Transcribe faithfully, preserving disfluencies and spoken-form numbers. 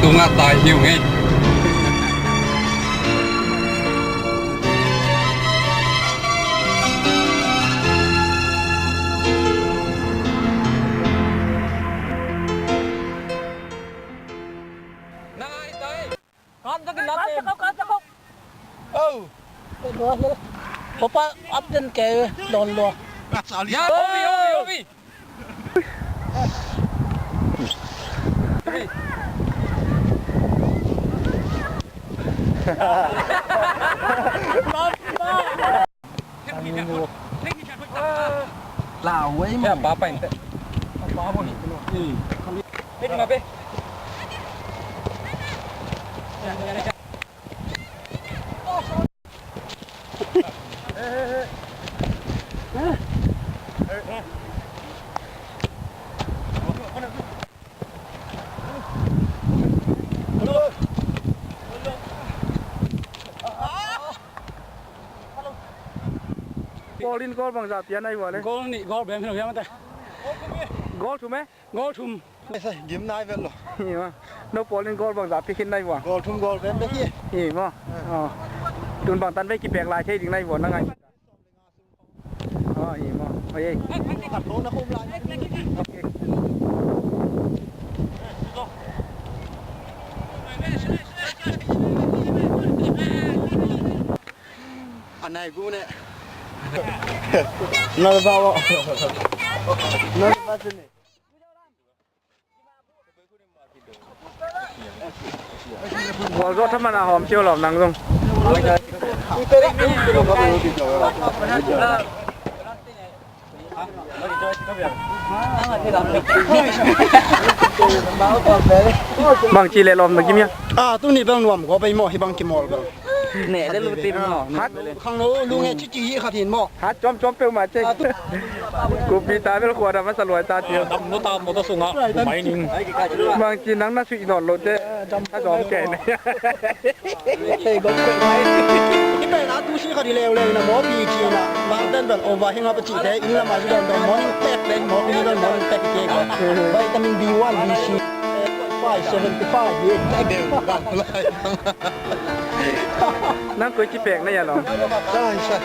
Tunga tai hiu ngei. Nai tai. Kan tak in la tem. Kan tak, kan tak. Oh. Papa, ap den ke don lo. Ya, obi, obi, obi. Lau wei mo. Ya, papa inte. Papa mo ni. Hmm. Ini ngape? Paul in goal bangzah pia nai vua le. Goal nih, goal bem hi lo hiam ate. Goal thum e? Goal thum. Gim nai vet lo. Hi ma. No Paul in goal bangzah pia khin nai vua. Goal thum goal bem bek hi. Hi ma. Oh. Tun bang tan vei kipek lai thei ding nai vua na ngai. Oh, hi ma. Oh, ye. Okay. A nai gu ne. Nalva wo. Nalva ne. Gual zo thaman a hawm cio lawm nang zong. Bang ci le lawm na kim ya. Ah, tuni bel nuam ko pai maw, hi bang kimawl bel. Ne le lu tim maw. Hat. Khang lo lu nge ci ci hi khat hin maw. Hat com com peu ma cek. Kupi ta bel khua da masa luai ta tiu. Tam no tam no ta sunga. Mai ning. Bang ci nang na sui non lo te. A zom ke ne. Hei, gol. Kipe na tu si kha di leu leu na mo pi ci na. Bang ten bel over hinga pa ci te in la ma ci don don morning pack te mo pi don morning pack ke ko. Vitamin B one, B C five, seventy five ye. Nang koi ci pek na ya lo. Sai sai.